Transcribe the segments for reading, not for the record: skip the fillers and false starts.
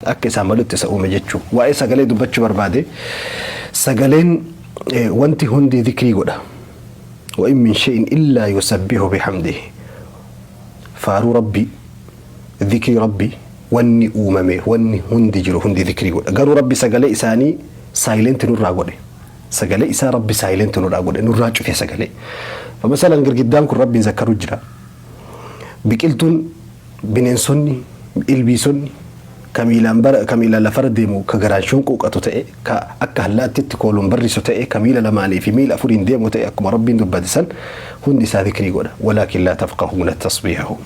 Akka isaa malutti isa uume jechuu. Waa'ee sagalee dubbachuu barbaade. Sagaleen wanti hundi dhikrii godha. Wa in min shay'in illaa yusabbihu bihamdihi. Faaruu Rabbii, dhikrii Rabbii, wanni uumame, wanni hundi jiru hundi dhikrii godha. Garuu Rabbi sagalee isaanii silent nurraa godhe. Sagalee isaa Rabbi silent nurraa godhe, nurraa cufe sagalee. Masalan girgiddaan kun Rabbiin zakkaruu jira. Biqiltuun, bineensonni, ilbiisonni, ka miilaan bara ka miilaan lafarra deemu, ka garaan shunquuqatu ta'e, ka akka allaattiitti kooluun barrisu ta'e, ka miila lamaanii fi miila afuriin deemu ta'e, akkuma Rabbiin dubbate san hundi isaa dhikrii godha. Walaakin laa tafqahuuna tasbiihahum.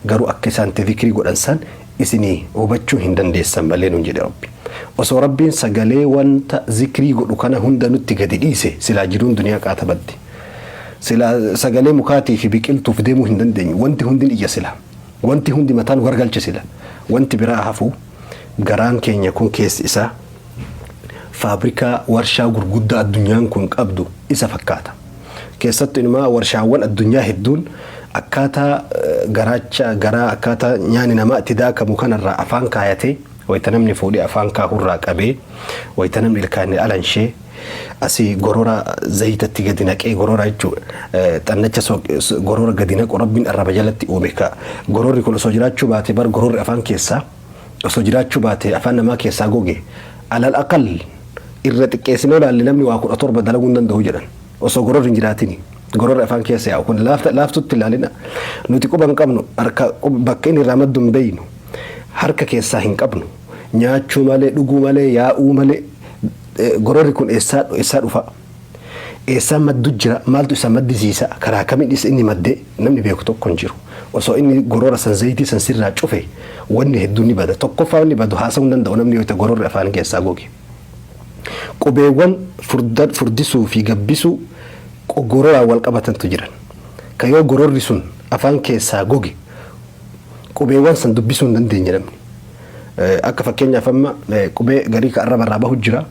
Garuu akka isaan itti dhikrii godhan san isinii hubachuu hin dandeessan malee nuun jedhe Rabbi. Osoo Rabbiin sagalee wanta zikrii godhu kana hunda nutti gadi dhiise, silaa jiruun duniyaa qaata baddi. Silaa sagalee mukaatii fi biqiltuuf deemuu hin dandeenyu. Wanti hundi iyya sila. Wanti hundi mataa nu gargalche sila. Wanti biraa hafu, garaan keenya kun keessi isaa faabrikaa warshaa gurguddaa addunyaan kun qabdu isa fakkaata. Keessattuu inumaa warshaawwan addunyaa hedduun akkaataa garaacha garaa, akkaataa nyaanni namaa itti daakamu kanarraa afaan kaayatee, wayita namni fuudhee afaan kaahurraa qabee, wayita namni ilkaanii alanshee asii gorora zayitatti gadi naqee, gorora jechuudha, xannacha gorora gadi naqu Rabbiin arraba jalatti uume. Ka gororri kun osoo jiraachuu baate, bar gororri afaan keessaa osoo jiraachuu baate, afaan namaa keessaa goge, alal aqal irra xiqqeessinee ilaalle, namni waa 17 dalaguu hin danda'u jedhan osoo gororri hin jiraatini. Gororri afaan keessa yaa'u kun laaftutti ilaalina. Nuti quba hin qabnu, harka bakka inni irraa maddu hin beeynu, harka keessaa hin qabnu, nyaachuu malee, dhuguu malee, yaa'uu malee. Gororri kun eessaa eessaa dhufa? Eessaa maddu jira? Maaltu isa maddisiisa? Karaa kamiin isa inni maddee? Namni beeku tokko hin jiru. Osoo inni gorora san, zayitii san sirraa cufe, wanni hedduun ni bada. Tokkoffaa wanni badu, haasa'uu hin danda'u namni yoo ta'e gororri afaan keessaa goge. Qubeewwan furdisuu fi gabbisuu gororaan wal qabatantu jiran. Ka yoo gororri sun afaan keessaa goge, qubeewwan san dubbisuu hin dandeenye namni. Akka fakkeenyaaf amma qubee garii ka arraba irraa bahu jira.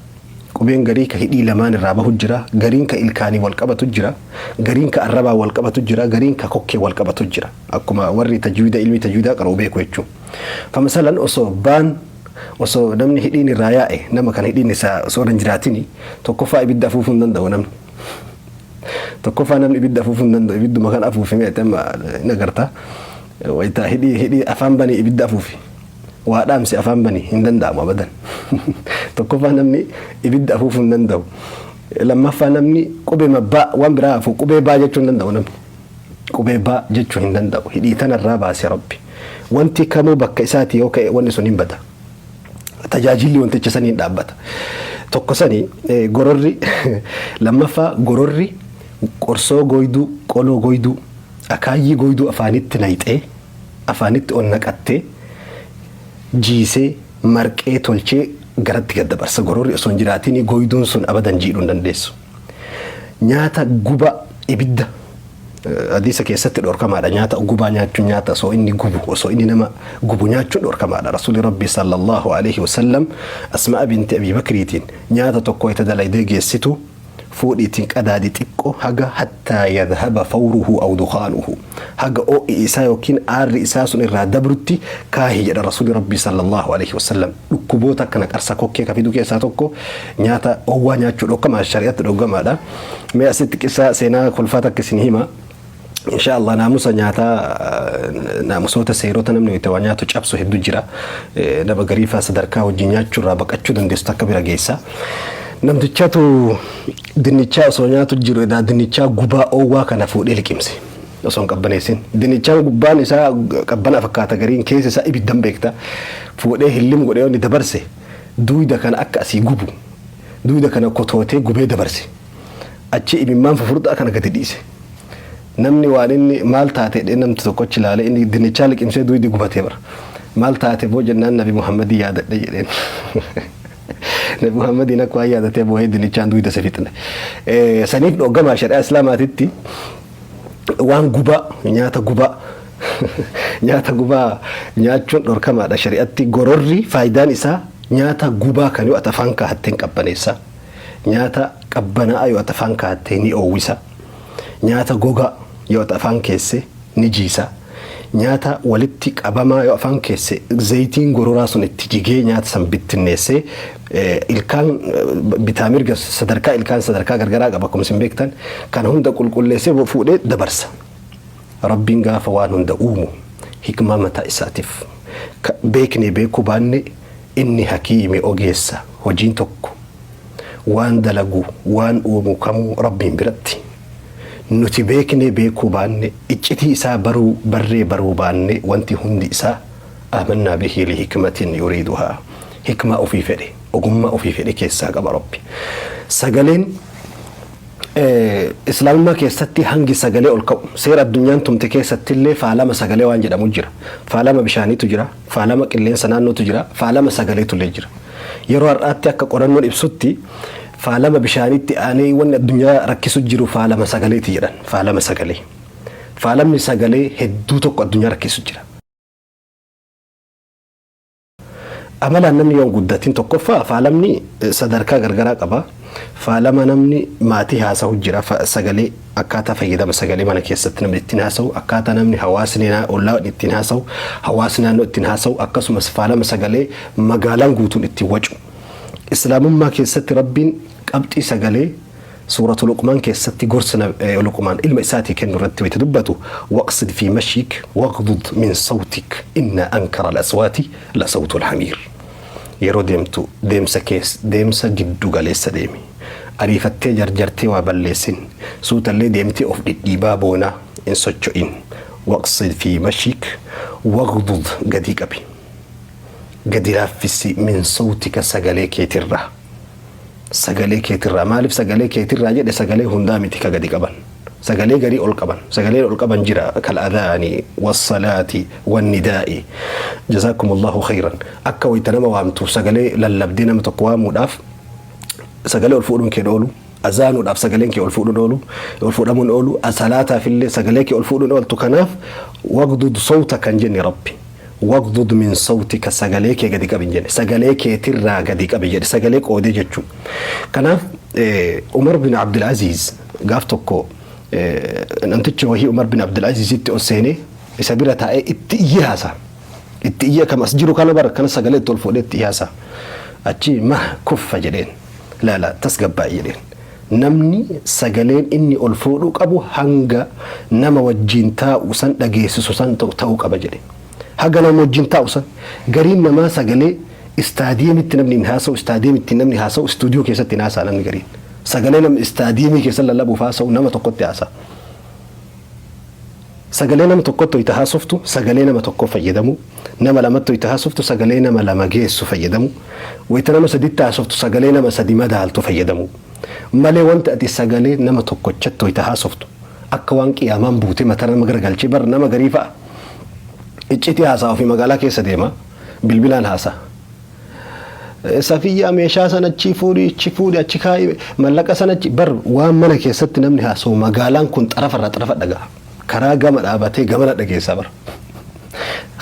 Qubeen garii ka hidhii lamaan irraa bahu jira. Gariin ka ilkaanii wal qabatu jira. Gariin ka arrabaa wal qabatu jira. Gariin ka kokkee wal qabatu jira. Akkuma warri tajwiida, ilmi tajwiidaa qara'u beeku jechuudha. Famasalan osoo baan, osoo namni hidhiin irraa yaa'e, nama kan hidhiin isaa osoo hin jiraatini, tokkoffaa ibidda afuufuu hin danda'u namni. Tokkoffaa namni ibidda afuufuu hin danda'u. Ibidduma kan afuufi meete amma hin agarta. Wayitaa hidhii afaan banii ibidda afuufi. Waa dhaamsi afaan banii hin danda'amu abadan. Tokkoffaa namni ibidda afuufuu hin danda'u. Lammaffaa namni qubee baa, waan biraa hafu, qubee baa jechuu hin danda'u namni. Qubee baa jechuu hin danda'u. Hidhii tanarraa baase Rabbi. Wanti kamuu bakka isaati yoo ka'e, wanni sun hin bada. Tajaajilli wanticha sanii hin dhaabbata. Tokko sani gororri. Lammaffaa gororri qorsoo goyduu, qoloo goyduu, akaayyii goyduu afaanitti nayxee, afaanitti ol naqattee, jiisee, marqee, tolchee garatti gad dabarsa. Gororri osoo hin jiraatin goyduun sun abadan jiidhuu hin dandeessu. Nyaata guba, ibidda, hadiisa keessatti dhorkamaadha. Nyaata gubaa nyaachuun, nyaata osoo inni gubu, osoo inni nama gubu nyaachuun dhorkamaadha. Rasuulli Rabbi sallallahu alaihi wasallam Asmaa binti Abi Bakriitiin nyaata tokko itti dalaydee geessitu, fuudhiitiin qadaadi xiqqoo haga hattaa yadhaba fawruhu aw dukaanuhu, haga oo'i isaa yookiin aarri isaa sun irraa dabrutti kaahi jedha Rasuulli Rabbii sallallahu alaihi wasallam. Dhukkuboota akka naqarsa kokkee ka fidu keessaa tokko nyaata oowwaa nyaachuu dhorkamaa, shari'atti dhorkamaadha. Mee asitti qissa seenaa kolfaa takka isin hima. Insha Allah naamusa nyaataa, naamusoota, seerota namni wayita waa nyaatu cabsu hedduu jira. Nama gariifaa sadarkaa wajjin nyaachuu irraa baqachuu dandeessu takka bira geessa. Namtichatu dinnichaa osoo nyaatu jiru, edaa dinnichaa gubaa oowwaa kana fuudhee liqimse. Osoo hin qabbaneessin. Dinnichaan gubbaan isaa qabbana fakkaata, gariin keessa isaa ibiddan beekta. Fuudhee hillim godhee wanni dabarse, duuyda kana akka asii gubu, duuyda kana kotootee gubee dabarse. Achi imimmaan fufurdaa kana gadi dhiise. Namni waan inni maal taate jedhee namti tokkochi ilaale, inni dinnichaa liqimsee duydi gubatee bara. Maal taate boo jennaan, Nabi Muhammadii yaadadhe jedheen. Nabi Muhammadiin akka waan yaadatee boohee dinnichaan duyda isa fixne. Saniif dhoggamaa shari'aa Islaamaatitti waan gubaa, nyaata gubaa, nyaata gubaa nyaachuun dhorkamaadha shari'atti. Gororri faayidaan isaa nyaata gubaa kan yoo ati afaan kaahatte hin qabbaneessa. Nyaata qabbanaa'aa yoo ati afaan kaahatte ni oowwisa. Nyaata gogaa yoo ati afaan keesse ni jiisa. Nyaata walitti qabamaa yoo afaan keesse zayitiin gororaa sun itti jigee nyaata san bittinneessee ilkaan bitaa mirga sadarkaa ilkaan sadarkaa gargaraa qaba akkuma isin beektan kana hunda qulqulleessee fuudhee dabarsa. Rabbiin gaafa waan hunda uumu hikmaa mataa isaatiif beeknee beekuu baanne inni hakiimi ogeessa hojiin tokko waan dalagu waan uumu kamuu Rabbiin biratti nuti beeknee beekuu baanne iccitii isaa baruu barree baruu baanne wanti hundi isaa aamannaa bihi lihikmatin yuriiduhaa hikmaa ofii fedhe ogummaa ofii fedhe keessaa qaba Rabbi. Sagaleen Islaamummaa keessatti hangi sagalee ol ka'u seera addunyaan tumte keessatti illee faalama sagalee waan jedhamu jira. Faalama bishaaniitu jira, faalama qilleensa naannootu jira, faalama sagaleetu illee jira. Yeroo har'aatti akka qorannoon ibsutti faalama bishaaniitti aanee wanni addunyaa rakkisu jiru faalama sagaleeti jedhan. Faalama sagalee. Faalamni sagalee hedduu tokko addunyaa rakkisu jira. Amalaan namni yoo hin guddatin tokkoffaa faalamni sadarkaa gargaraa qaba. Faalama namni maatii haasahu jira. Sagalee akkaataa fayyadama sagalee mana keessatti namni ittiin haasahu, akkaataa namni hawaasni ollaa ittiin haasahu, hawaasni naannoo ittiin haasahu, akkasumas faalama sagalee magaalaan guutuun ittiin wacu. Islaamummaa keessatti Rabbiin qabxii sagalee Suuratu Luqmaan keessatti gorsa Luqmaan ilma isaatii kennu irratti wayita dubbatu, Waqsid fii mashyik waghdud min sawtik inna ankara al-aswaati la sawtul hamiir. Yeroo deemtu deemsa kees deemsa giddu galeessa deemi. Ariifattee jarjartee waa balleessin. Suutallee deemtee of dhidhiibaa boonaa hin socho'in. Waqsid fii mashyik waghdud gadi qabi. Gadi laaffisi min sawtika sagalee keetirraa. Sagalee keetirraa maaliif sagalee keetirraa jedhe sagalee hundaa miti ka gadi qaban. Sagalee garii ol qaban. Sagaleen ol qaban jira kal adhaani wassalaati wannidaa'i. Jazaakumullahu khayran. Akka wayta nama waamtu sagalee lallabdee nama tokko waamuudhaaf sagalee ol fuudhuun kee oolu. Azaanuudhaaf sagaleen kee ol fuudhuun oolu. Ol fuudhamuun oolu. Salaataaf illee sagalee kee ol fuudhuun ooltu. Kanaaf wagdud sawta kan jenne Rabbi. Wagdud min sawtika sagalee kee gadi qabi hin jenne. Sagalee keetirraa gadi qabi jedhe. Sagalee qoodee jechuu. Kanaaf Umar bin Abdulaziz gaaf tokko namtichi wahii Umar bin Abdulazizitti ol seenee isa bira taa'ee itti iyyee haasa. Itti iyyee kam as jiru kana bara kana sagalee itti ol fuudhee itti iyyee haasa. Achi mah kuffa jedheen. Laala tasgabbaa'i jedheen. Namni sagaleen inni ol fuudhuu qabu hanga nama wajjiin taa'u san dhageessisu san ta'uu qaba jedhe. Haga nama wajjiin taa'u san. Gariin namaa sagalee istaadiyeemitti namni hin haasa'u, istaadiyeemitti namni haasa'u, istuudiyoo keessatti hin haasa'a namni gariin. Sagalee namni istaadiyeemii keessa lallabuuf haasa'u nama tokkotti haasa'a. Sagalee nama tokkotti wayita haasoftu sagalee nama tokkoo fayyadamuu, nama lamatti wayita haasoftu sagalee nama lama geessu fayyadamuu, wayita nama saditti haasoftu sagalee nama sadi madaaltu fayyadamuu. Malee wanti ati sagalee nama tokkochatti wayita haasoftu akka waan qiyaamaan buutee mataa nama garagalchee bar nama garii fa'a iccitii haasaa ofii magaalaa keessa deema bilbilaan haasaa. Safiyyaa meeshaa sana achii fuudhi achi fuudhi achi kaa'i mallaqa sana achi bar waan mana keessatti namni haasa'u magaalaan kun xarafa irraa xarafa dhaga'a. Karaa gama dhaabatee gamana dhageessaa bara.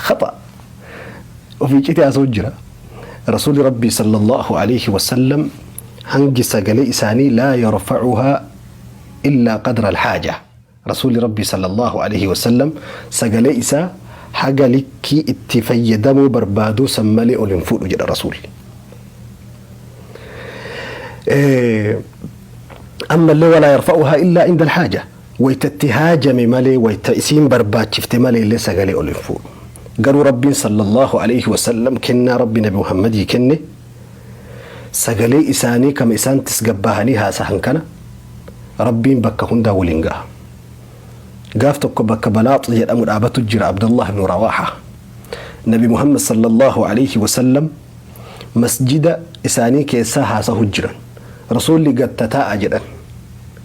Khata ofii citee haasa'u jira. Rasuulli Rabbii sallallahu alaihi wasallam hangi sagalee isaanii laa yarfa'uhaa illaa qadra alhaaja. Rasuulli Rabbii sallallaahu aleyhi wasallam sagalee isaa haga likkii itti fayyadamuu barbaaduu san malee ol hin fuudhu jedha Rasuulli. Ammallee walaa yarfa'uhaa illaa inda alhaaja wayta itti haajame malee wayta isiin barbaachifte malee illee sagalee ol hin fuudhu. Garuu Rabbiin sallallaahu aleyhi wasallam kennaa Rabbi Nabi Muhammadii kenne sagalee isaanii kama isaan tisgabbaahanii haasahan kana Rabbiin bakka hundaa waliin gaha. Gaaf tokko bakka Balaax jedhamu dhaabatu jira Abdallah ibn Rawaaha. Nabi Muhammad sallallahu alayhi wa sallam masjida isaanii keessaa haasahu jiran. Rasuulli gad tataa'a jedhan.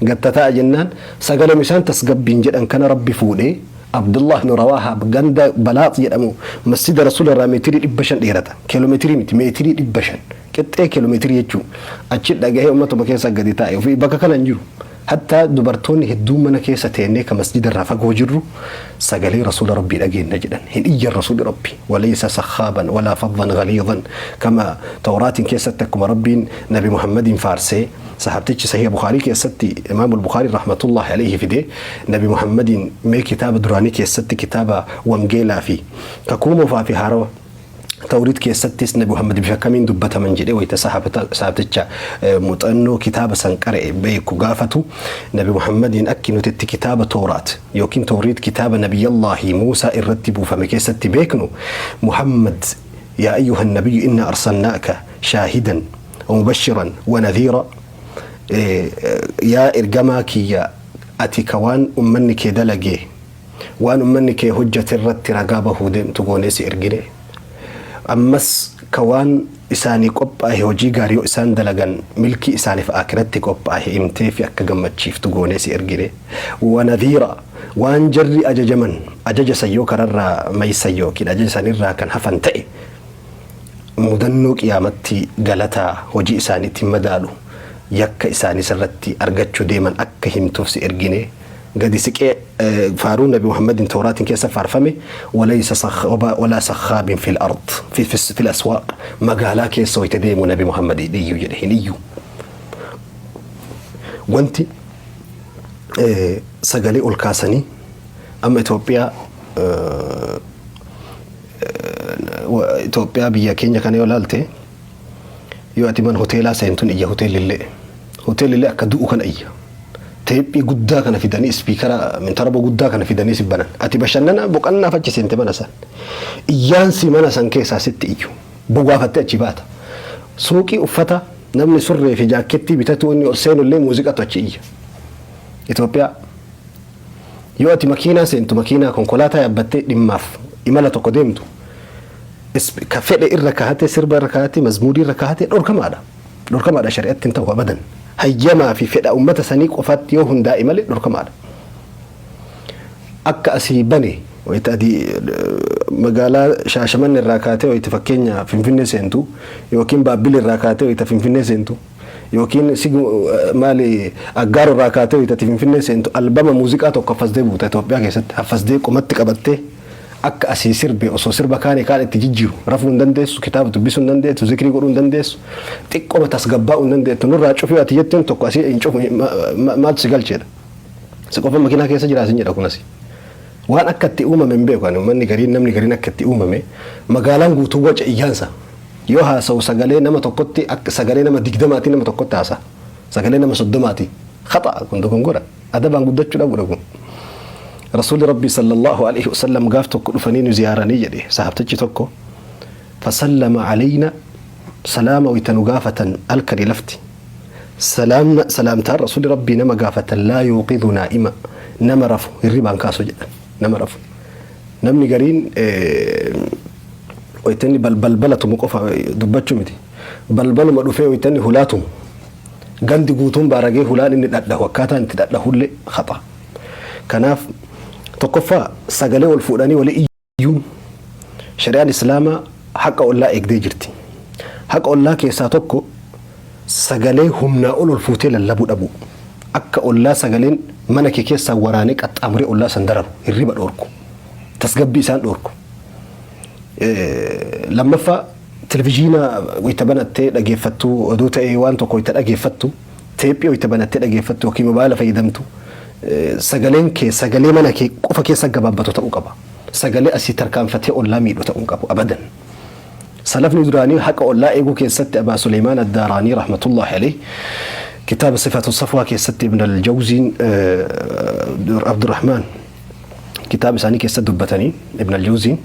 Gad tataa'a jennaan sagaluma isaan tasgabbiin jedhan kana Rabbi fuudhee Abdullah ibn Rawaaha ganda Balaax jedhamu masjida Rasuula irraa meetirii 500 dheerata. Kiiloomeetirii miti meetirii 500. Qixxee kiiloomeetirii jechuun achi dhagahee ummatuma keessa gadi taa'e ofii bakka kana hin jiru. Hattaa dubartoonni hedduun mana keessa teennee ka masjida irraa fagoo jirru sagalee Rasuula Rabbii dhageenna jedhan. Hin iyyan Rasuulli Rabbii. Walaysa sakhaaban walaa faddan ghaliidan kama Tawraatiin keessatti akkuma Rabbiin Nabi Muhammadiin faarsee sahabtichi Sahiha Bukhaarii keessatti Imaamul Bukhaarii rahmatullahi alayhi fidee Nabi Muhammadiin mee kitaaba duraanii keessatti kitaaba Wangeelaa fi Kakuu Moofaa fi Haarawa Tawriit keessattis Nabi Muhammad bifa kamiin dubbataman jedhee wayita sahaabticha muuxannoo kitaaba san qara'e beeku gaafatu, Nabi Muhammadiin akki nuti itti kitaaba Tooraat yookiin Tawriit kitaaba Nabiyyallaahi Muusaa irratti buufame keessatti beeknu Muhammad yaa ayyuhan nabiyyu innaa arsalnaaka shaahidan wa mubashiran wa nadhiira yaa ergamaa kiyya ati ka waan ummanni kee dalage Waan ummanni kee hojjate irratti ragaa bahuu deemtu goonee si ergine. Ammas ka waan isaanii qophaahe hojii gaarii yoo isaan dalagan milkii isaaniif aakiratti qophaahe himteefi akka gammachiiftu goonee si ergine. Wa nadhiira waan jarri ajajaman ajaja san yoo kararraa maysan yookiin ajaja sanirraa kan hafan ta'e mudannoo qiyaamatti galataa hojii isaaniitiin madaalu yakka isaanii sirratti argachuu deeman akka himtuuf si ergine. Gadi siqee faaruu Nabi Muhammadin Tawraatiin keessa faarfame walaysa walaa sakhaabin fil ard fi fil aswaaq magaalaa keessa wayita deemu Nabi Muhammad hin iyyu jedhe hin iyyu. Wanti sagalee ol kaasanii amma Itoophiyaa Itoophiyaa biyya keenya kana yoo laalte yoo ati mana hoteelaa seentun iyya hoteellillee hoteellillee akka du'u kana iyya. Teephii guddaa kana fidanii ispiikara mintaraboo guddaa kana fidanii si banan. Ati bashannana boqannaaf achi seente mana san. Iyyaansi mana san keessaa sitti iyyu. Bogaafattee achi baata. Suuqii uffata namni surree fi jaakkettii bitatu inni ol seenu illee muuziqatu achi iyya. Itoophiyaa yoo ati makiinaa seentu makiinaa konkolaataa yaabbattee dhimmaaf imala tokko deemtu ka fedhe irra kahatee sirba irra kahatee mazmuurii irra kahatee dhorkamaadha. Dhorkamaadha shari'atti hin ta'u abadan. Hayyamaa fi fedha ummata sanii qofaatti yoo hundaa'e malee dhorkamaadha. Akka asii bane wayita adii magaalaa Shaashamanne irraa kaatee wayita fakkeenya Finfinnee seentu yookiin Baabbile irraa kaatee wayita Finfinnee seentu yookiin maali Aggaaro irraa kaatee wayita Finfinnee seentu albama muuziqaa tokko haffasdee buuta Itoophiyaa keessatti haffasdee qomatti qabattee Akka asii sirbe osoo sirba kaani kaan itti jijjiiru rafuu hin dandeessu, kitaaba dubbisuu hin dandeettu, zikrii godhuu hin dandeessu, xiqqoma tasgabbaa'uu hin dandeettu. Nurraa cufi yoo ati jetteen tokko asii hin cufu maaltu si galcheedha. Si qofa makiinaa keessa jira sin jedha kun asii. Waan akka itti uumame hin beeku ani uummanni gariin namni gariin akka itti uumame magaalaan guutuu waca iyyaansa. Yoo haasa'u sagalee nama tokkotti akka sagalee nama digdamaatii nama tokkotti haasa'a. Sagalee nama soddomaatii. Khaxa'a kun dogongora. Adabaan guddachuu dhabuudha kun. Rasuulli Rabbii sallallahu alaihi wasallam gaaf tokko dhufanii nu ziyaaranii jedhe sahabtichi tokko fasallama alayna salaama wayta nu gaafatan halkani lafti salaamna salaamtaan Rasuulli Rabbii nama gaafatan laa yuuqidu naa'ima nama rafu hirribaan kaasu jedhan nama rafu namni gariin wayta inni balbala tumu qofa dubbachuu miti balbaluma dhufee wayta inni hulaa tumu Gandi guutuun baaragee hulaan inni dhadhahu akkaataan itti dhadhahullee khaxa. Kanaaf tokkoffaa sagalee ol fuudhanii walii iyyuun shari'aan Islaamaa haqa ollaa eegdee jirti. Haqa ollaa keessaa tokko sagalee humnaa ol ol fuutee lallabuu dhabuu. Akka ollaa sagaleen mana kee keessaa waraanee qaxxaamuree ollaa san dararu, hirriba dhoorku, tasgabbii isaan dhoorku. Lammaffaa Televizhiina wayita banattee dhageeffattu, oduu ta'ee waan tokko wayita dhageeffattu, teephii wayita banattee dhageeffattu yookiin mobaayila fayyadamtu sagaleen kee sagalee mana kee qofa keessa gabaabbatu ta'uu qaba. Sagalee asii tarkaanfatee ollaa miidhu ta'uu hin qabu abadan. Salafni duraanii haqa ollaa eeguu keessatti Abaa Suleymaan Addaaraanii rahmatullahi alayhi kitaaba Sifatu Safwaa keessatti Ibn al-Jawziin Abdurrahmaan kitaaba isaanii keessa dubbatanii Ibn al-Jawziin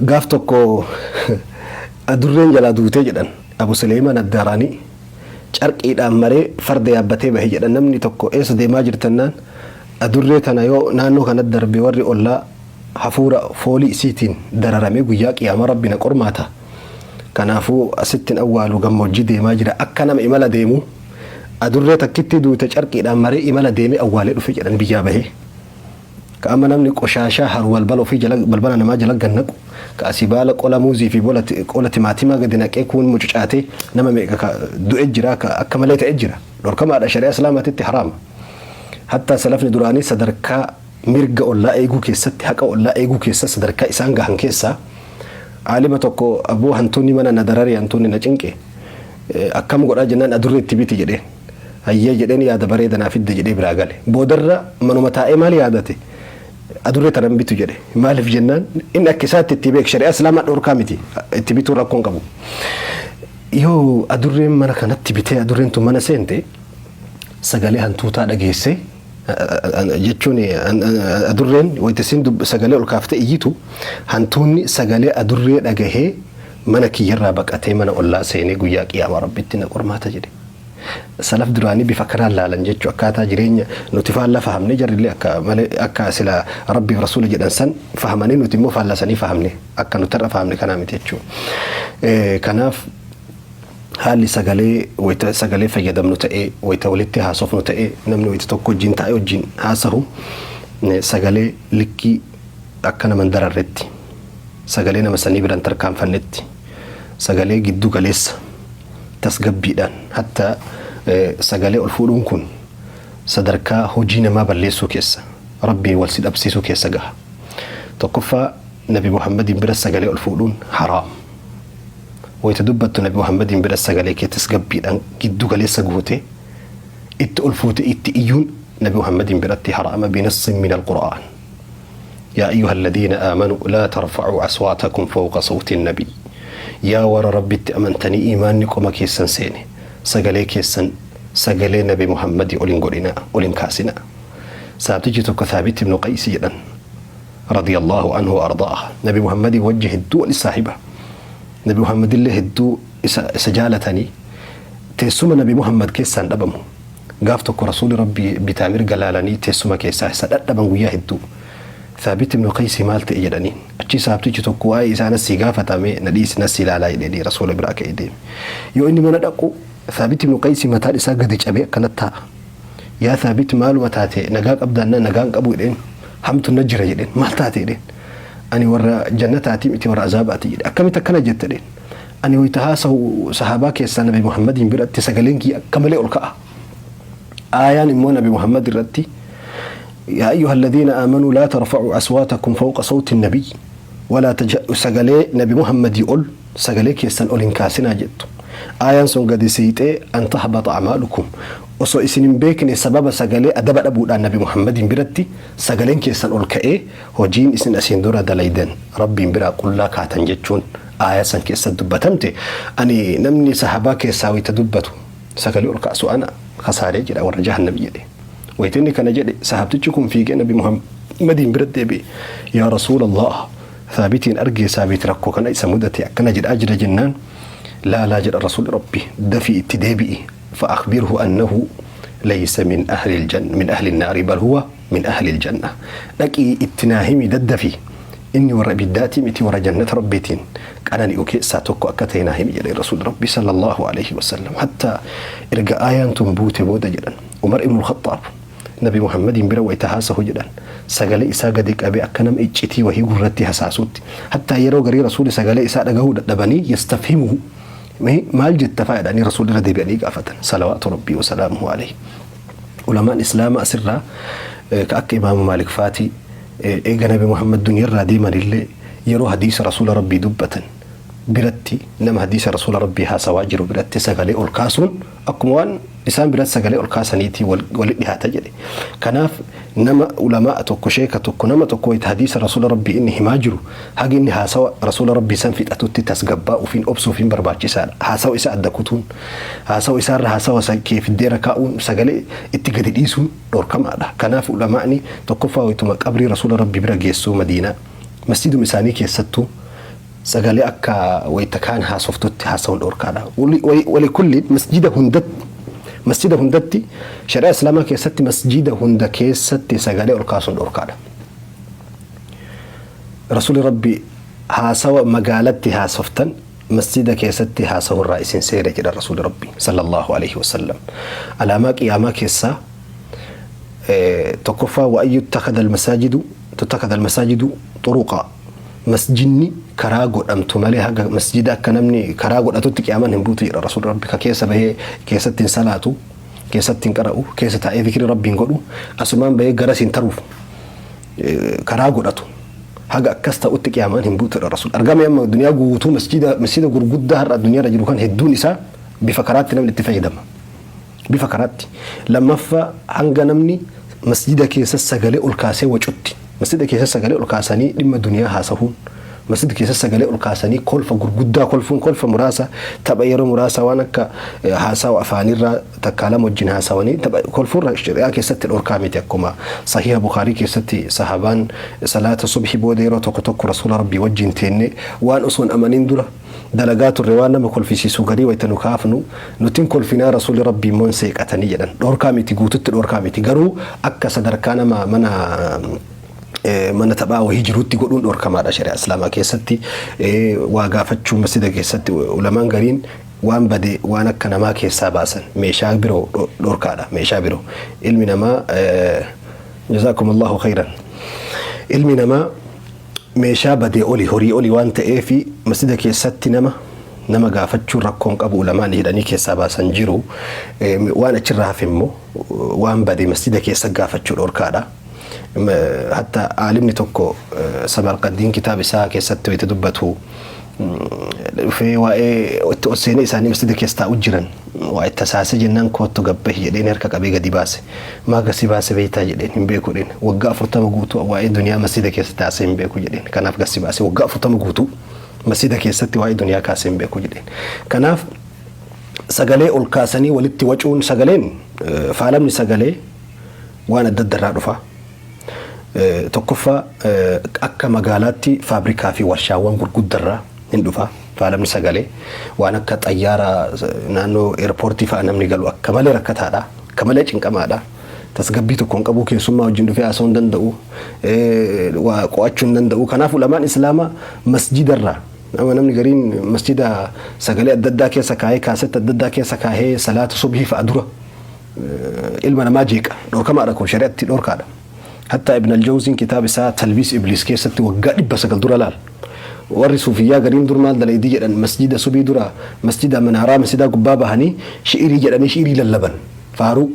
Gaaf tokko adurreen jalaa duutee jedhan Abu Suleeymaan Addaaraanii carqiidhaan maree farda yaabbatee bahe jedhan namni tokko eessa deemaa jirtannaan adurree tana yoo naannoo kanatti darbe warri ollaa hafuura foolii isiitiin dararamee guyyaa qiyaamaa rabbi na qormaata kanaafuu asittin awwaalu gammoojjii deemaa jira akka nama imala deemu adurree takkitti duute carqiidhaan maree imala deemee awwaalee dhufe jedhan biyyaa bahee. Ka amma namni qoshaashaa haru balbala ofii jala balbala namaa jala gad naqu, ka asii baala qola muuzii fi bola qola timaatimaa gadi naqee kuun mucucaatee nama meeqa ka du'e jira ka akka malee ta'e jira. Dhorkamaadha, shari'aa Islaamaatitti haraama. Hattaa salafni duraanii sadarkaa mirga ollaa eeguu keessatti, haqa ollaa eeguu keessatti sadarkaa isaan gahan keessaa, aalima tokko aboo hantuunni mana na darare, hantuunni na cinqe, akkam godhaa jennaan, adurree itti biti jedheen. Hayyee jedheen, yaada bareeda naa fidde jedhee biraa gale. Boodarra manuma taa'ee maal yaadate? Adurree tanan bitu jedhe. Maaliif jennaan, inni akka isaatti itti beek, shari'aa Islaamaa dhorkaa miti, itti bituun rakkoon qabu. Yoo adurreen mana kanatti bitee adurreen tun mana seente, sagalee hantuutaa dhageesse jechuun, adurreen wayita isin sagalee ol kaaftee iyyitu, hantuunni sagalee adurree dhagahee mana kiyyarraa baqatee mana ollaa seenee guyyaa qiyaamaa Rabbitti na qormaata jedhe. Salaf duraanii bifa kanaan laalan jechuu. Akkaataa jireenya nuti faallaa fahamne, jarrillee akka malee akka sila Rabbiif Rasuula jedhan san fahamanii, nuti immoo faallasanii fahamne, akka nuti har'a fahamne kanaa miti jechuu. Kanaaf haalli sagalee, wayita sagalee fayyadamnu ta'ee, wayita walitti haasofnu ta'ee, namni wayita tokko wajjin taa'ee wajjin haasahu, sagalee likkii akka nama hin dararretti, sagalee nama sanii biran tarkaanfannetti, sagalee giddu galeessa tasgabbiidhaan. Hatta sagalee ol fuudhuun kun sadarkaa hojii namaa balleessuu keessa, Rabbiin wal si dhabsiisuu keessa gaha. Tokkoffaa, Nabi Muhammadiin bira sagalee ol fuudhuun haraam. Wayita dubbattu Nabi Muhammadiin bira sagalee kee tasgabbiidhaan giddu galeessa goote, itti ol fuute itti iyyuun Nabi Muhammadiin biratti haraama binassin min alqur'aan. Yaa ayyuha alladhiina aamanuu laa tarfa'uu aswaatakum fawqa sawti nabiy. Yaa warra Rabbitti amantanii iimaanni qoma keessan seene, sagalee keessan sagalee Nabi Muhammadii ol hin godhinaa, ol hin kaasinaa. Saabtichi tokko Thaabit ibnu Qaysi jedhan, radiyallahu anhu wa ardaaha. Nabi Muhammadii wajji hedduu wal saahiba. Nabi Muhammadillee hedduu isa jaalatanii, teessuma Nabi Muhammad keessaan dhabamu. Gaaf tokko Rasuuli Rabbii bitaa mirga laalanii teessuma keessaa isa dhadhaban guyyaa hedduu. Thaabit ibnu Qaysi maal ta'e jedhaniin. Achi saabtichi tokko waa'ee isaa nasii gaafatame, na dhiisi, nasii ilaalaa jedhanii Rasuula biraa ka'ee deeme. Yoo inni mana dhaqu, Thaabit ibnu Qaysi mataan isaa gadi cabee akkanatti taa'a. Yaa Thaabit, maaluma taate? Nagaa qabdaannaa, nagaan qabu jedheen. Hamtu na jira jedheen. Maal taate jedheen. Ani warra jannataatii miti, warra azaabaati jedhe. Akkamitti akkana jette jedheen. Ani wayita haasawu sahaabaa keessaa Nabi Muhammadiin biratti sagaleen kiyya akka malee ol ka'a. Aayaan immoo Nabi Muhammad irratti yaa ayyuha alladhiina aamanuu laa tarfa'uu aswaatakum fawqa sawti nabiy walaa sagalee Nabi Muhammadii ol sagalee keessan ol hin kaasinaa jettu. Aayaan sun gadi siixee, an tahbata amaalukum, osoo isin hin beekne sababa sagalee adaba dhabuudhaan Nabi Muhammadiin biratti sagaleen keessan ol ka'ee hojiin isin asiin dura dalaydan Rabbiin biraa qullaa kaatan jechuun aayaa san keessatti dubbatamte. Ani namni sahabaa keessaa wayita dubbatu sagalee ol kaasu ana kasaaree jedha, warra jahannam jedhe. Wayita inni kana jedhe, sahabtichi kun fiigee Nabi Muhammadiin bira deebi'e. Yaa Rasuulallah, Thaabitiin argee, Saabit rakkoo kana isa mudate akkana jedhaa jira jennaan, laalaa jedha Rasuulli Rabbi, dafii itti deebi'i, فأخبره أنه ليس من أهل الجنة، من أهل النار، بل هو من أهل الجنة. Dhaqii itti naa himi daddafi, inni warra ibiddaatii miti, warra jannata Rabbiitiin qanani'u keessaa tokko akka ta'e naa himi jedhe Rasuulli Rabbi sallallahu alaihi wasallam. Hatta erga aayaan tun buute booda jedhan, Umar ibn Khattaab Nabi Muhammadiin bira wayita haasahu jedhan, sagalee isaa gadi qabee akka nama iccitii wahii gurratti hasaasuutti. Hatta yeroo garii Rasuuli sagalee isaa dhagahuu dadhabanii, yastafhimuhu, maal jetta faa jedhanii Rasuulli irra deebi'anii gaafatan, salawaatu Rabbii wasalaamuhu alayhi. Ulamaan Islaama asirraa ka akka Imaamu Maalik faatii eega Nabi Muhammad duniyarraa deemanillee yeroo hadiisa Rasuula Rabbii dubbatan biratti, nama hadiisa Rasuula Rabbii haasawaa jiru biratti sagalee ol kaasuun akkuma waan isaan biratti sagalee ol kaasaniitii walitti dhihaata jedhe. Kanaaf nama ulamaa tokko, sheeka tokko, nama tokko wayita hadiisa Rasuula Rabbii inni himaa jiru, haga inni haasawa Rasuula Rabbii san fixatutti tasgabbaa'uufiin obsuufiin barbaachisaadha. Haasawa isa adda kutuun, haasawa isaarra haasawa kee fiddeera kaa'uun, sagalee itti gadi dhiisuun dhorkamaadha. Kanaaf ulamaani tokkoffaa wayituma qabrii Rasuula Rabbii bira geessuu Madiinaa, masjiduma isaanii keessattuu sagalee akka wayita kaan haasoftutti haasawuun dhorkaadha. Wali kulli masjida hundatti, masjida hundatti, shari'aa Islaamaa keessatti masjida hunda keessatti sagalee ol kaasuun dhorkaadha. Rasuulli Rabbi haasawa magaalatti haasoftan masjida keessatti haasawurraa isin seere jedha Rasuulli Rabbi sallallahu alaihi wasallam. Alaamaa qiyaamaa keessaa tokkoffaa wa an yuttakada almasaajidu, tuttakada almasaajidu turuqaa, masjidni karaa godhamtu malee, haga masjida akka namni karaa godhatutti qiyaamaan hin buutu jedha Rasuulli Rabbi. Ka keessa bahee keessatti hin salaatu, Keessatti hin qara'u, keessa taa'ee zikrii Rabbii hin godhu, asumaan bahee garas hin taruuf karaa godhatu. Haga akkas ta'utti qiyaamaan hin buutudha Rasuul. Argame amma duniyaa guutuu masjida masjida gurguddaa har'a addunyaarra jiru kan hedduun isaa bifa karaatti namni itti fayyadama. Bifa karaatti. Lammaffaa, hanga namni masjida keessa sagalee ol kaasee wacutti. Masjida keessa sagalee ol kaasanii dhimma duniyaa haasahuun, masjida keessa sagalee ol kaasanii kolfa gurguddaa kolfuun, kolfa muraasa, tapha yeroo muraasa, waan akka haasawa afaanirraa takkaa lama wajjin haasawanii tapha kolfuurra shari'aa keessatti dhorkaa miti. Akkuma Sahiha Bukaarii keessatti, sahabaan salaata subhi booda yeroo tokko tokko Rasuula Rabbii wajjin teenne waan osoo hin amanin dura dalagaa turre, waan nama kolfisiisu garii wayita nu kaafnu nutin kolfinaa, Rasuulli Rabbii immoo hin seeqatanii jedhan. Dhorkaa miti, guututti dhorkaa miti, garuu akka sadarkaa nama mana taphaa wahii jirutti godhuun dhorkamaadha shari'aa Islaamaa keessatti. Waa gaafachuu masjida keessatti, ulamaan gariin waan bade waan akka namaa keessaa baasan, meeshaa biroo dhorkaadha. Meeshaa biroo, ilmi namaa, جزاكم الله خيرا, ilmi namaa meeshaa badee oli, horii oli waan ta'eef, masjida keessatti nama gaafachuun rakkoon qabu ulamaan jedhanii keessaa baasan jiru. Waan achirraa hafe immoo waan bade masjida keessa gaafachuu dhorkaadha. Hatta aalimni tokko, Samarqandiin, kitaaba isaa keessatti wayita dubbatu, dhufee waa'ee itti ol seenee isaanii masjida keessa taa'u jiran waa itti hasaasee jennaan, "Koottu gabbahi," jedheen, harka qabee gadi baase. "Maa gasi baase beektaa?" jedheen. "Hin beeku," jedheen. "Waggaa 40 guutuu waa'ee duniyaa masjida keessa taasee hin beeku," jedheen. "Kanaaf gasi baase, waggaa 40 guutuu masjida keessatti waa'ee duniyaa kaasee hin beeku," jedheen. Kanaaf sagalee ol kaasanii walitti wacuun, sagaleen, faalamni sagalee waan adda adda irraa dhufa. Tokkoffaa, akka magaalaatti faabrikaa fi warshaawwan gurguddarraa hin dhufa faalamni sagalee. Waan akka xayyaara, naannoo airportii fa'a namni galu akka malee rakkataadha, akka malee cinqamaadha. Tasgabbii tokko hin qabu, keessummaa wajjin dhufee haasa'uu hin danda'u, waa qo'achuu hin danda'u. Kanaaf ulamaan Islaamaa masjidarraa nama namni gariin masjida sagalee adda addaa keessa kaahee, kaasetta adda addaa keessa kaahee, salaata subhii fa'a dura ilma namaa jeeqa. Dhorkamaadha kun, shari'atti dhorkaadha. Hatta Ibn al-Jawziin kitaaba isaa Talbiis Ibliis keessatti waggaa 900 dura laal. Warri suufiyyaa gariin dur maal dalaydii jedhan? Masjida subii dura masjida manaaraa masjidaa gubbaa bahanii shi'irii jedhanii shi'irii lallaban, faaruu,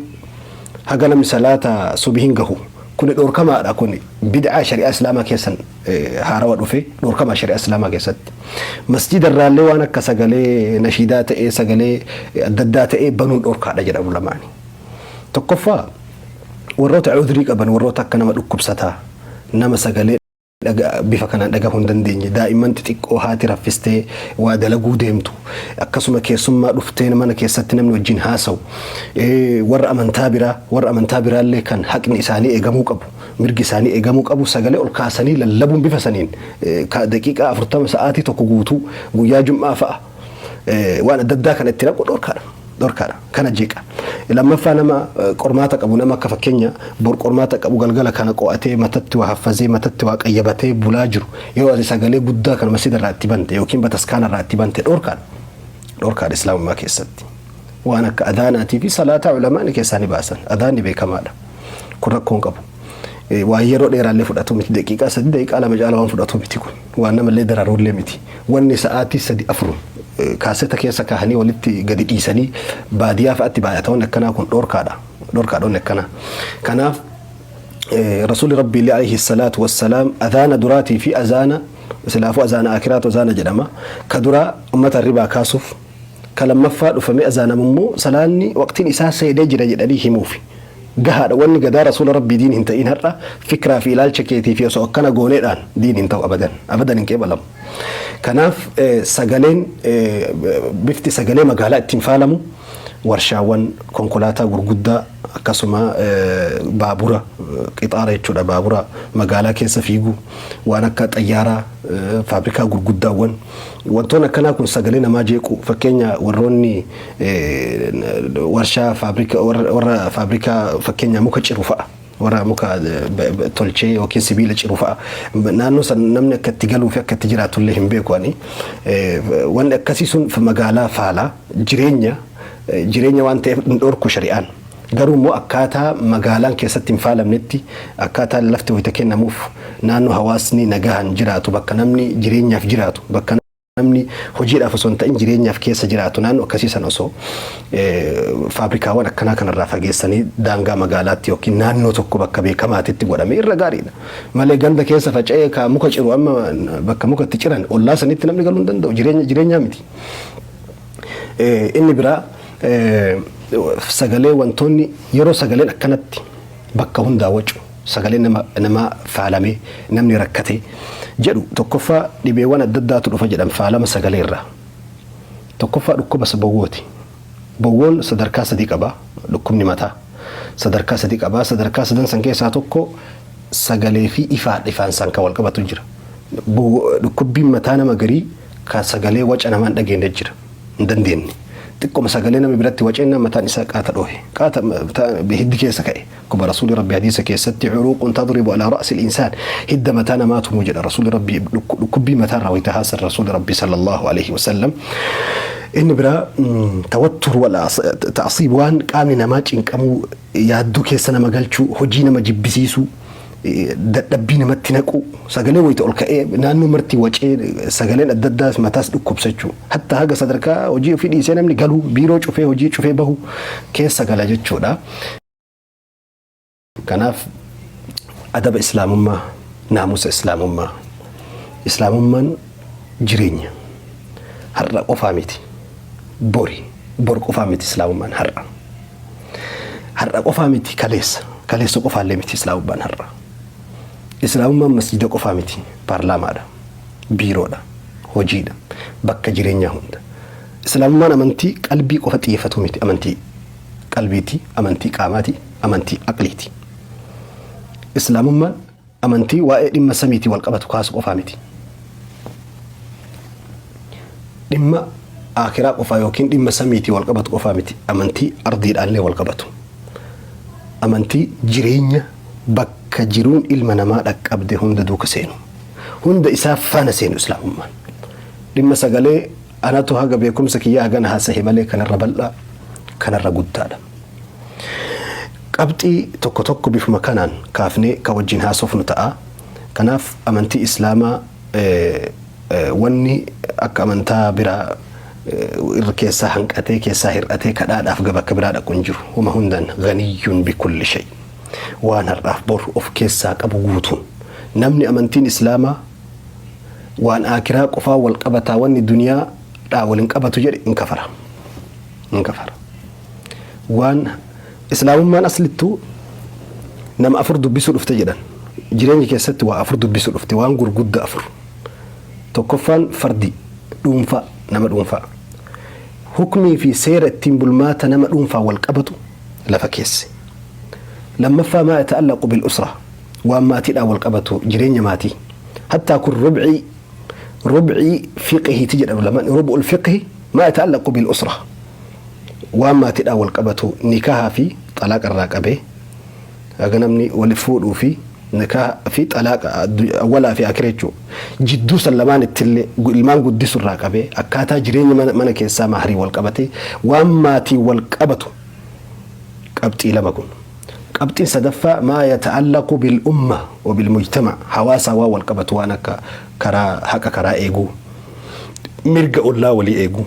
haga namni salaata subihin gahu. Kuni dhorkamaadha. Kun bid'aa shari'aa Islaamaa keessan haarawa dhufe, dhorkamaa shari'aa Islaamaa keessatti. Masjida irraallee waan akka sagalee nashiidaa ta'ee, sagalee adda addaa ta'ee banuun dhorkaadha jedhamu lamaani. Tokkoffaa, warroota cudrii qaban, warroota akka nama dhukkubsataa, nama sagalee bifa kanaan dhagahuu hin dandeenye, daa'imman xixiqqoo haati raffistee waa dalaguu deemtu, akkasuma keessummaa dhuftee mana keessatti namni wajjin haasa'u, warra amantaa biraa, warra amantaa biraallee kan haqni isaanii eegamuu qabu, mirgi isaanii eegamuu qabu, sagalee ol kaasanii lallabuun bifa saniin daqiiqaa 40, sa'aatii 1 guutuu, guyyaa jum'aa fa'a waan adda addaa kana itti naqu dhorkaadha. Dhorkaadha. Kana jeeqa. Lammaffaa, nama qormaata qabu, nama akka fakkeenya bor qormaata qabu, galgala kana qo'atee, matatti waa haffazee, matatti waa qayyabatee bulaa jiru, yoo ati sagalee guddaa kana masjida irraa itti bante yookiin bataskaana irraa itti bante, dhorkaadha. Dhorkaadha Islaamummaa keessatti. Waan akka adaanaatii fi salaataa ulamaan keessaa ni baasan. Adaanni beekamaadha. Kun rakkoon qabu. Waan yeroo dheeraallee fudhatu miti, daqiiqaa 3, daqiiqaa 2 caala waan fudhatu miti kun. Waan namallee dararuullee miti. Wanni sa'aatii 3, 4 kaaseta keessa kaahanii walitti gadi dhiisanii baadiyyaa fa'aatti baay'ata, wanni akkanaa kun dhorkaadha. Dhorkaadha wanni akkanaa. Kanaaf Rasuulli Rabbii عليه الصلاة والسلام azaana duraatii fi azaana silaafuu, azaana akiraatu azaana jedhama. Ka duraa ummata ribaa kaasuuf, ka lammaffaa dhufamee azaanamu immoo salaanni waqtiin isaa seenee jira jedhanii himuufi. Gahaadha. Wanni gadaa Rasuula Rabbii diin hin ta'in har'a fikraa fi ilaalcha keetii fi osoo akkana gooneedhaan diin hin ta'u, abadan. Abadan hin qeebalamu. Kanaaf sagaleen, bifti sagalee magaalaa ittiin faalamu, warshaawwan konkolaataa gurguddaa, akkasuma baabura, qixaara jechuudha, baabura magaalaa keessa fiigu, waan akka xayyaaraa, faabrikaa gurguddaawwan, wantoonni akkanaa kun sagalee namaa jeequ. Fakkeenya warroonni warshaa faabrikaa, warra faabrikaa fakkeenya muka ciru fa'a, warra muka tolchee yookiin sibiila ciru fa'a, naannoo san namni akka itti galuu fi akka itti jiraatullee hin beeku ani. Wanni akkasii sun magaalaa faalaa, jireenya waan ta'eef hin dhorku shari'aan. Garuu immoo akkaataa magaalaan keessatti hin faalamnetti, akkaataa lafti wayita kennamuuf, naannoo hawaasni nagahan jiraatu, bakka namni jireenyaaf jiraatu, bakka Namni hojiidhaaf osoo hin ta'in jireenyaaf keessa jiraatu naannoo akkasii sana osoo faabrikaawwan akkanaa kanarraa fageessanii daangaa magaalaatti yookiin naannoo tokko bakka beekamaatitti godhame irra gaariidha. Malee ganda keessa faca'ee ka muka ciru amma bakka muka itti ciran ollaa sanitti namni galuu hin danda'u jireenya jireenyaa miti. Inni biraa sagalee wantoonni yeroo sagaleen akkanatti bakka hundaa wacu sagaleen nama namaa faalamee namni rakkate jedhu tokkoffaa dhibeewwan adda addaatu dhufa jedhan faalama sagalee irraa. Tokkoffaa dhukkuba bowwooti. Bowwoon sadarkaa sadii qaba dhukkubni mataa. Sadarkaa sadii qaba sadarkaa sadan san keessaa tokko sagalee fi ifaa ifaan san kan wal qabatu jira. Dhukkubbiin mataa nama garii ka sagalee waca namaa hin dhageenye jira. Hin dandeenye. Xiqqoma sagalee nama biratti waceennaan mataan isaa qaata dhoohe. Qaata hiddi keessa ka'e. Akkuma Rasuulli Rabbi hadiisa keessatti curuuqun tadribu alaa ra'si al-insaan hidda mataa namaa tumu jedha Rasuulli Rabbi dhukkubbii mataa irraa wayita haasan Rasuulli Rabbi sallallahu alaihi wasallam. Inni biraa tawattur wal ta'asiib waan qaamni namaa cinqamuu yaaddoo keessa nama galchuu hojii nama jibbisiisuu dadhabbii namatti naquu sagalee wayita ol ka'ee naannoo marti wacee sagaleen adda addaas mataas dhukkubsachuu hatta haga sadarkaa hojii ofii dhiisee namni galuu biiroo cufee hojii cufee bahu keessa gala jechuudha. Kanaaf adaba islaamummaa naamusa islaamummaa islaamummaan jireenya har'a qofaa miti bori bor qofaa miti islaamummaan har'a. Har'a qofaa miti kaleessa. Kaleessa qofaallee miti islaamummaan har'a. Islaamummaan masjida qofaa miti paarlaamaadha. Biiroodha. Hojiidha. Bakka jireenyaa hunda. Islaamummaan amantii qalbii qofa xiyyeeffatu miti. Amantii qalbiiti, amantii qaamaati, amantii aqliiti. Islaamummaan amantii waa'ee dhimma samiitii wal qabatu kaasu qofaa miti. Dhimma aakiraa qofaa yookiin dhimma samiitii wal qabatu qofaa miti. Amantii ardiidhaallee wal qabatu. Amantii jireenya bakka jiruun ilma namaa dhaqqabde hunda duuka seenu. Hunda isaa faana seenu islaamummaan. Dhimma sagalee anatu haga beekumsa kiyyaa hagana haasahe malee kanarra bal'aa kanarra guddaadha. Qabxii tokko tokko bifuma kanaan kaafnee ka wajjin haasofnu ta'a. Kanaaf amantii Islaamaa wanni akka amantaa biraa irra keessaa hanqatee keessaa hir'atee kadhaadhaaf bakka biraa dhaqu hin jiru. Huma hundaan ganiyyuun bikulli shay. Waan har'aaf bor of keessaa qabu guutuun. Namni amantiin Islaamaa waan aakiraa qofaa wal qabataa wanni duniyaa dhaa wal hin qabatu jedhe hin kafara. Hin kafara. Waan Islaamummaan aslittuu nama afur dubbisuu dhufte jedhan. Jireenya keessatti waa afur dubbisuu dhufte waan gurguddaa afur. Tokkoffaan fardi dhuunfaa nama dhuunfaa. Hukmii fi seera ittiin bulmaata nama dhuunfaa wal qabatu lafa keesse. Lammaffaa maa yata'allaqu bil usra waan maatiidhaan wal qabatu jireenya maatii. Hattaa kun rubcii rubcii fiqhiiti jedhamu lamaan rub'ul fiqhi maa yata'allaqu bil usra. Waan maatiidhaan wal qabatu nikahaa fi xalaaqa irraa qabee haga namni wal fuudhuu fi nikaha fi xalaaqa awwalaa fi akira jechuudha. Jidduu san lamaan ittillee ilmaan guddisu irraa qabee akkaataa jireenya mana keessaa mahrii wal qabatee waan maatii wal qabatu qabxii lama kun. Qabxiin sadaffaa maa yata'allaqu bil umma wa bil mujtama hawaasaa waan wal qabatu waan akka karaa haqa karaa eeguu mirga ollaa walii eeguu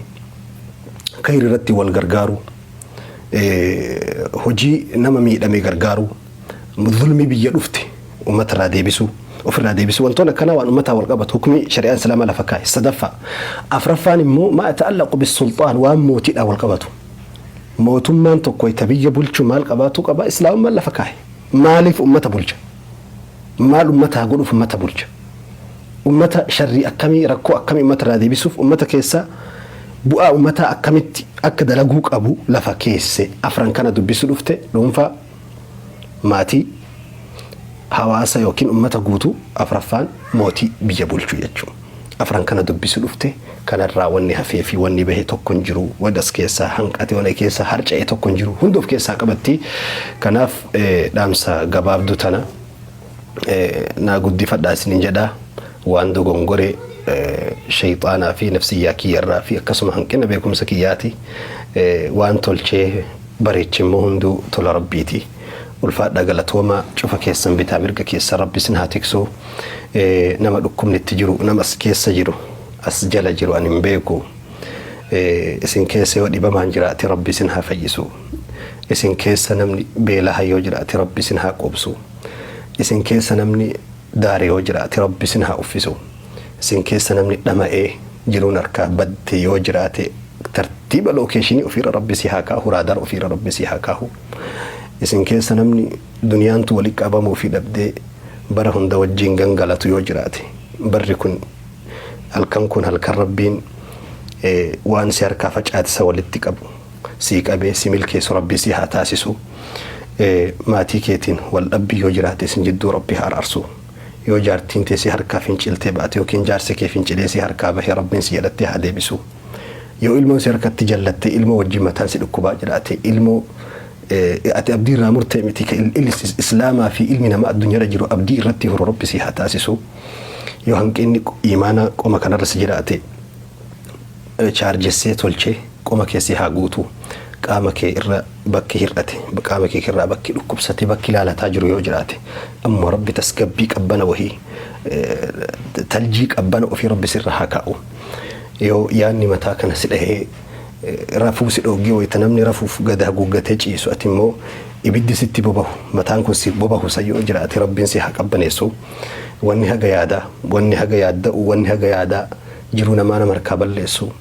khayri irratti wal gargaaruu hojii nama miidhame gargaaruu zulmii biyya dhufte ummata irraa deebisuu ofirraa deebisuu wantoonni akkanaa waan ummataa wal qabatu hukmii shari'aan islaamaa lafa kaa'e sadaffaa. Afraffaan immoo maa ta'allaqu bisulxaan waan mootiidhaan wal qabatu. Mootummaan tokko wayita biyya bulchu maal qabaatuu qaba islaamummaan lafa kaa'e. Maaliif ummata bulcha? Maal ummataa godhuuf ummata bulcha? Ummata sharrii akkamii rakkoo akkamii ummata irraa deebisuuf ummata keessaa bu'aa ummataa akkamitti akka dalaguu qabu lafa keesse afran kana dubbisu dhufte dhuunfaa maatii hawaasa yookiin ummata guutuu afraffaan mootii biyya bulchu jechuudha. Afran kana dubbisu dhufte kanarraa wanni hafee fi wanni bahe tokko hin jiru wanni as keessaa hanqate wanni keessaa harca'e tokko hin jiru hunda of keessaa qabatti. Kanaaf dhaamsa gabaabduu tana naa guddifadhaa isinin jedha waan dogongore shayxaanaa fi nafsiyyaa kiyyarraa fi akkasuma hanqina beekumsa kiyyaati waan tolchee bareeche immoo hunduu tola rabbiiti. Ulfaadhaa galatoomaa cufa keessan bitaa mirga keessa rabbi isin haa tiksu nama dhukkubni itti jiru nama as keessa jiru as jala jiru ani hin beeku. Isin keessa yoo dhibamaan jiraate, Rabbi isin haa fayyisu. Isin keessa namni beelaha yoo jiraate, Rabbi isin haa quubsu. Isin keessa namni daare yoo jiraate, Rabbi isin haa uffisu. Isin keessa namni dhama'ee jiruun harkaa badde yoo jiraate, tartiiba location ofiirra Rabbi si haa kaahu, radar ofiirra Rabbi si haa kaahu. Isin keessa namni duniyaantu walitti qabamuu fi dhabdee bara hunda wajjin gangalatu yoo jiraate, barri kun, halkan kun, halkan Rabbiin waan si harkaa facaatisa walitti qabu sii qabee si milkeessu Rabbi si haa taasisu. Maatii keetiin wal dhabbii yoo jiraate, isin jidduu Rabbi haa araarsu. Yoo jaartiin tee si harkaa finciltee baate yookiin jaarsi kee fincilee si harkaa bahee, Rabbiin si jedhattee haa deebisu. Yoo ilmoon si harkatti jallattee, ilmoo wajjin mataan si dhukkubaa jiraate, ilmoo ati abdii irraa murtee miti, ka islaamaa fi ilmi namaa addunyaarra jiru abdii irratti horu, Rabbi si haa taasisu. Yoo hanqinni imaana qoma kanarra si jiraate, chaarjessee tolchee qoma kee si haa guutu. Qaama kee irra bakki hir'ate, qaama kee irraa bakki dhukkubsate, bakki ilaalataa jiru yoo jiraate, ammoo Rabbi tasgabbii qabbana wahii, taljii qabbana ofii Rabbi sirra haa kaa'u. Yoo yaanni mataa kana si dhahee rafuu si dhoogee, wayita namni rafuuf gad haguuggatee ciisu ati immoo ibiddi sitti bobahu, mataan kun si bobahu san yoo jiraate, Rabbiin si haa qabbaneessu. Wanni haga yaadaa, wanni haga yaadda'u, wanni haga yaadaa jiruu namaa nama harkaa balleessu,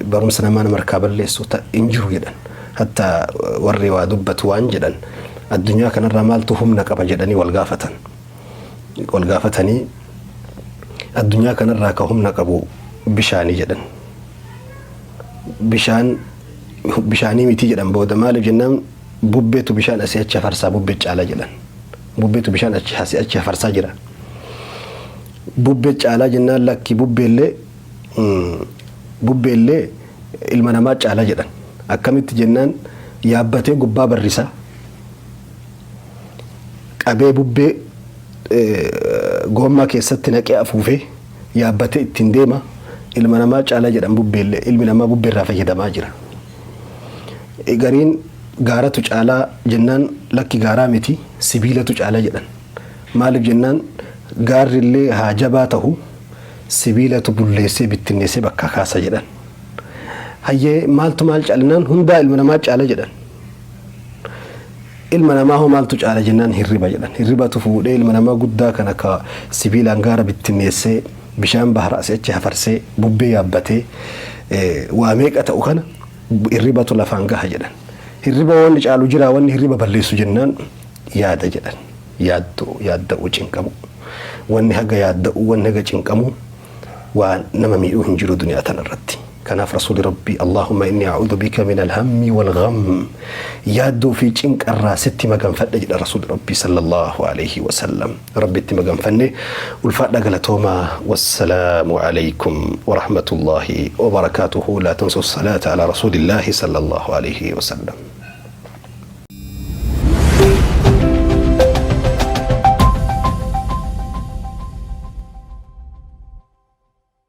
barumsa namaa nama harkaa balleessu hin jiru jedhan. Hatta warri waa dubbatu waan jedhan, addunyaa kanarraa maaltu humna qaba jedhanii wal gaafatan. Wal gaafatanii, addunyaa kanarraa ka humna qabu bishaanii jedhan. Bishaan bishaanii miti jedhan booda. Maaliif jennaan, bubbeetu bishaan asii achi hafarsaa, bubbee caala jedhan. Bubbeetu bishaan achi asii achi hafarsaa jira. Bubbee caalaa jennaan, lakki, bubbeellee ilma namaa caala jedhan. Akkamitti jennaan, yaabbatee gubbaa barrisaa qabee, bubbee goommaa keessatti naqee afuufee yaabbatee ittiin deema, ilma namaa caalaa jedhan. Bubbeellee ilmi namaa bubbeerraa fayyadamaa jira. Gariin gaaratu caalaa jennaan, lakki, gaaraa miti, sibiilatu caalaa jedhan. Maaliif jennaan, gaarrillee haa jabaa ta'u, sibiilatu bulleessee bittinneessee bakka kaasa jedhan. Hayyee, maaltu maal caalinaan, hundaa ilma namaa caala jedhan. Ilma namaa hoo maaltu caala jennaan, hirriba jedhan. Hirribatu fuudhee ilma namaa guddaa kan akka sibiilaan gaara bittinneessee, bishaan bahara asii achi hafarsee, bubbee yaabbatee waa meeqa ta'u kana hirribatu lafaan gaha jedhan. Hirriba wanni caalu jira, wanni hirriba balleessu jennaan, yaada jedhan. Yaaddoo, yaadda'uu, cinqamu. Wanni haga yaadda'uu, wanni haga cinqamu waa nama miidhuu hin jiru duniyaa tanarratti. Kanaaf Rasuuli Rabbii, "اللهم إني أعوذ بك من الهم والغم", yaaddoo fi cinqarraa sitti maganfadha jedha Rasuuli Rabbii صلى الله عليه وسلم. Rabbitti maganfanne. Ulfaadha, galatoomaa. والسلام عليكم ورحمة الله وبركاته. لا تنسوا الصلاة على رسول الله صلى الله عليه وسلم.